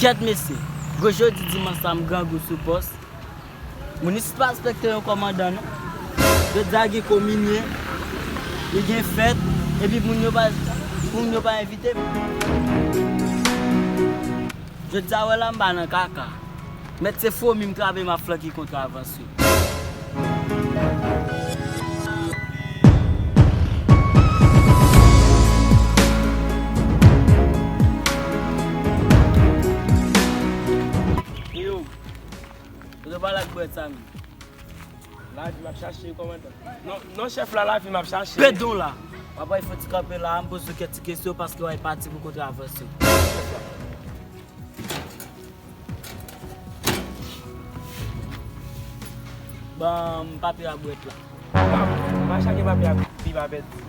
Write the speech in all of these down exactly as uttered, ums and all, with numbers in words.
Kèt mesye, gwo jodi dimanch sa m grangou sou pòs. Moun isit pa respekte yon kòmandan non. Jodi a gen kominyen, li gen fèt, epi moun yo pa, moun yo pa envite m. Jodi a wè la m pa nan kaka. Mèt se fomi m trape m ap flanke kontravansye. Yo, kote w pale ak bwèt sa menm? Lavi m ap chache kòmandan. Non, non chèf la, lavi m ap chache. Pedon la. W ap wè fò ti kanpe la, m poze w kèk ti kesyon paske w ap pati pou kontravansye. Ban m papye a bwèt la. Pa mache ak papye a pi pa pèdi.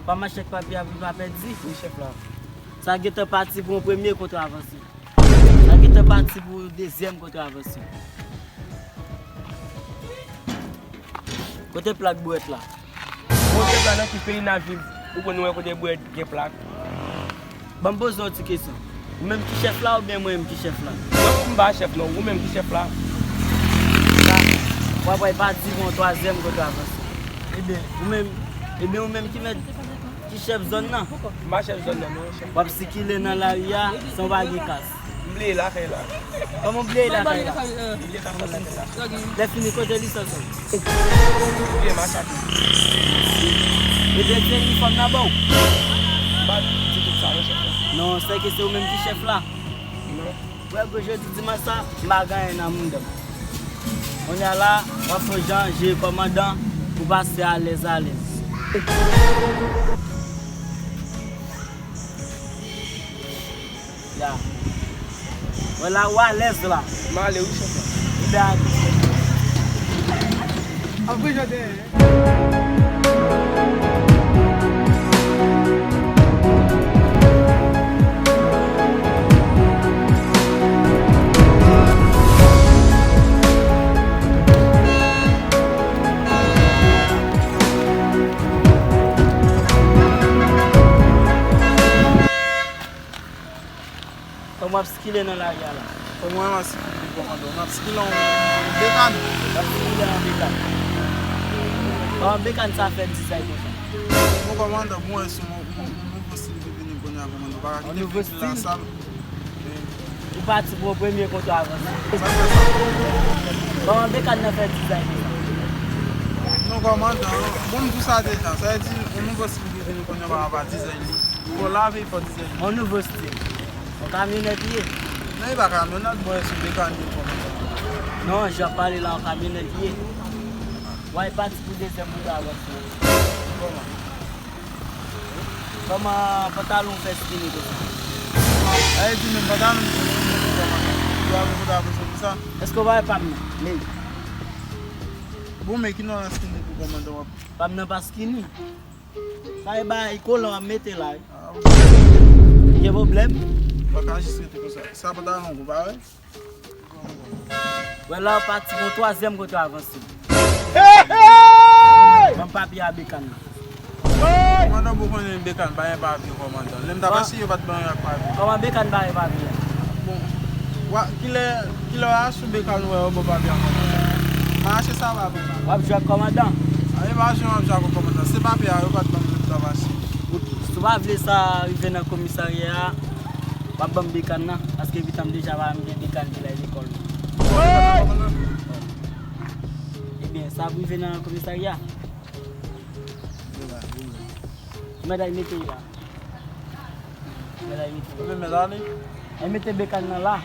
Pa mache ak papye a pi pa pèdi? Wi, chèf la. Sa gentan pati pou yon premye kontravansye. Sa gentan pati pou yon dezyèm kontravansye. Kote plak bwèt la? Bon, chèf la, nan ki peyi n ap viv, ou konn wè kote bwèt gen plak? Ban m poze w ti kesyon. Ou menm ki chèf la oubyen mwen menm ki chèf la? Non, m pa chèf non, ou menm ki chèf la. Sa, w ap wè pati pou yon twazyèm kontravansye. Ebyen, ou menm, ebyen ou menm ki mèt, ki chèf zòn nan? M pa chèf zòn nan non, chèf. W ap sikile nan lari a san w pa gen kas. M bliye lakay la. Kòman w bliye lakay la? M bliye kas mwen lakay la. Lè fini, kote lisans ou? M bliye masak. Ebyen, se inifòm nan ba w? M pa di tout sa non, chèf la. Non, sèke se ou menm ki chèf la. Non. Wè, gwo jodi dimanch sa, m pa gen anyen nan mouda m. Kounye a la, w ap fè yon jan jere kòmandan pou pase alèz alèz. Ya. Wè la, ou alèz la. M ale wi, chèf la. Ebyen, a. Ap vin jodi. Kòman w ap sikile nan lari a la? Kòman w ap sikile, kòmandan? M ap sikile an bekan. W ap sikile an bekan. Kòman bekan sa fè dizay konsa? Bon, kòmandan, bon, wè se yon, yon, yon nouvo stil ki vini kounye a, kòmandan. Ou pa ka kite figi la sal. Yon nouvo stil? Wi. Ou pati pou yon premye kontravansye. Sa fè sa. Kòman bekan nan fè dizay konsa? Non, kòmandan, bon, m di w sa deja. Sa vle di, yon nouvo stil ki vini kounye a pa rapò a dizay li. Fò lave, fò dizay li. Yon nouvo stil. Yon kamyonèt li ye? Non, li pa kamyonèt, bò, e sou bekan li, kòmandan. Non, jan w ap pale la, yon kamyonèt li ye. W ap pati pou dezyèm kontravansye. Kòman? Kòman pantalon w fè skinny konsa? Sa vle di menm pantalon m fè skinny, kòmandan. Yo ap kontravansye pou sa. Èske w pa wè pa m nan? Men. Bon, men ki non nan skinny pou kòmandan w ap. Pa m nan pa skinny. Sa e bagay kolan w ap mete la wi. Ah, ok. Gen pwoblèm? Ou pa ka jis rete konsa. Sa pantalon w, ou pa wè? Wè la w pati pou twazyèm kontravansye. Hey, hey! Ban m papye a bekan nan. Kòmandan, ou konnen bekan pa gen papye, kòmandan. Lè m t ap asiye, yo pa t ban yo ak papye. Kòman bekan pa gen papye a? Bon, wa, kilè, kilè w a sou bekan ou wè yo ba w papye a, kòmandan? Mache sa va, bekan. W ap jwe ak kòmandan? A, e pa jwe m ap jwe ak kòmandan. Se papye a, yo pa t ban m lè m t ap asiye. Si w pa vle sa rive nan komisarya a, w ap ban m bekan nan, paske pitit mwen deja pa menm gen bekan pou l al lekòl. Ebyen, sa ap rive nan komisarya. Ou mèt al mete l la. Ou mèt al mete l. Ou mèt al mete bekan nan la.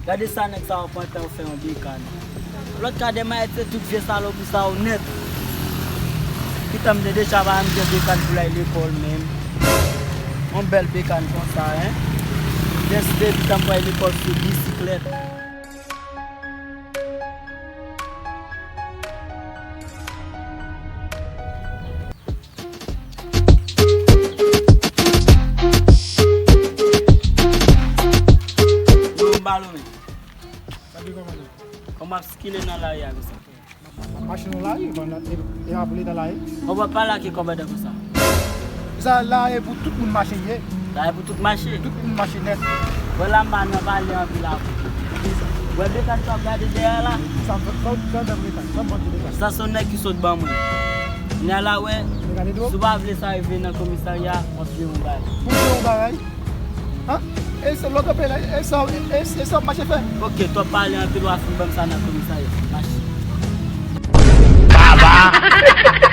Gade sa nèg sa yo pran tan yo fè yon bekan. Lòt ka dèmayèt se tout vye salopri sa yo nèt. Pitit mwen deja pa menm gen bekan pou l al lekòl menm. Yon bèl bekan konsa, en. Deside pitit mwen pral lekòl sou bisiklèt. Ki lè nan lari a konsa? Machin nou lari, e pa pou leta lari. Ou pa pale ak kòmandan konsa. Sa lari pou tout moun mache ye. Lari pou tout mache. Tout moun mache nèt. Bon, la m pa nan pale anpil avè w. Wè Bekan k ap gade dèyè la. Sa m fè sa w fè Bekan, sa m fè Bekan. Sa se yon nèg ki sot ban mwen. Nèg la wè. Bekan Edo. Si w pa vle sa rive nan komisarya, w ap jwe yon bagay. Pou jwe yon bagay. Hein? E se lòt apèl la, e sa, e sa mache fè. Ok, twòp pale anpil, w a fin ban m sa nan komisarya. Mache. Baba!